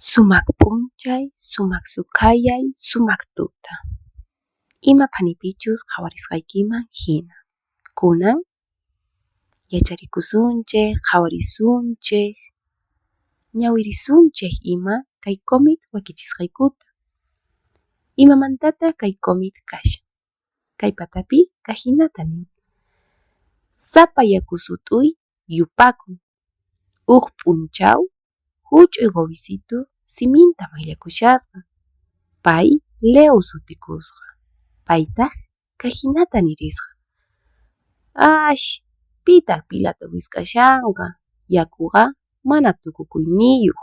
Sumaq p'unchay, sumaq sukhayay, sumaq tuta. Ima phanipichus qhawarisqaykiman hina. Kunan yacharikusunchej, qhawarisunchej, ñawirisunchej ima kay cómic wakichisqaykuta. Imamantataq kay cómic kashan? Kay patapi kajinata nin. Sapa yakusut'uy yupakun. Uj p'unchaw juch'uy qowisitu siminta mayllakushasqa. Pay Leo sutikusqa. Paytaj kajinata nirisqa. Ash, pitaq pilata wisq'ashanqa, yakuqa mana tukukuyniyuq.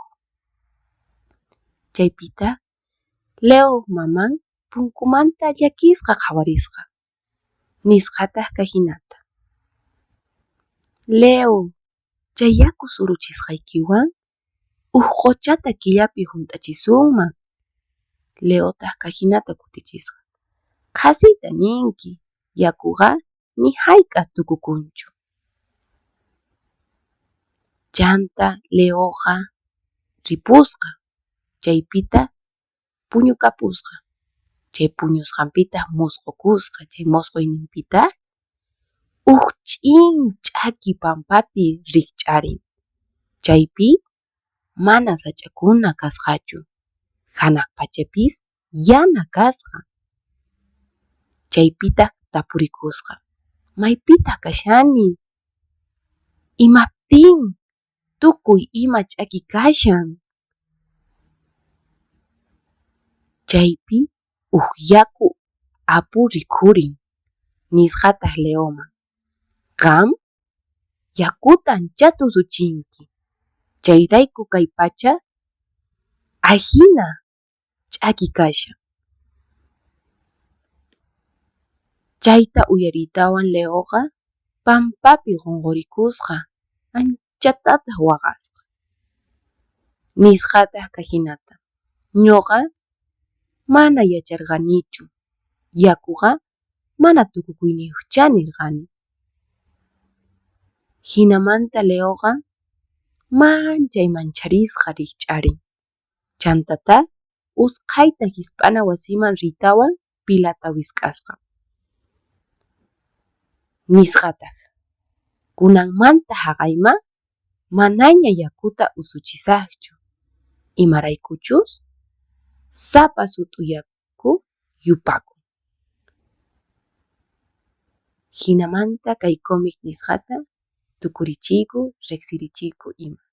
Chaypitaq Leo maman punkumanta llakisqa qhawarisqa. Nisqataq kajinata. Leo, chay yaku suruchisqaykiwan uj qochata killapi junt'achisunman. Leotaq kajinata kutichisqa. Qhasita ninki, yakuqa ni jayk'aj tukukunchu. Chanta Leoqa ripusqa, chaypitaq puñukapusqa. Chay puñusqanpitaq mosqokusqa, chay mosqoyninpitaq uj ch'in ch'aki pampapi rijch'arin. Chaypi mana sach'akuna kasqachu, janaj pachapis yana kasqa. Chaypitaq tapurikusqa, maypitaq kashani? Imaptin tukuy ima ch'aki kashan? Chaypi uj yaku apu rikhurin, nisqataq Leoman, qam yakuta anchata usuchinki, chayrayku kay pacha ajina ch'aki kashan. Chayta uyariytawan Leoqa pampapi qonqorikusqa, anchatataq waqasqa. Nisqataq kajinata, ñuqa mana yacharqanichu, yakuqa mana tukukuyniyuqchá nirqani. Jinamanta Leoqa manchay mancharisqa rijch'arin. Chantataq usqhayta jisp'ana wasiman riytawan pilata wisq'asqa. Nisqataq, kunanmanta jaqayman manaña yakuta usuchisajchu, imaraykuchus sapa sut'u yaku yupakun. Jinamanta kay cómic nisqata tukurichiyku, riqsirichiyku ima.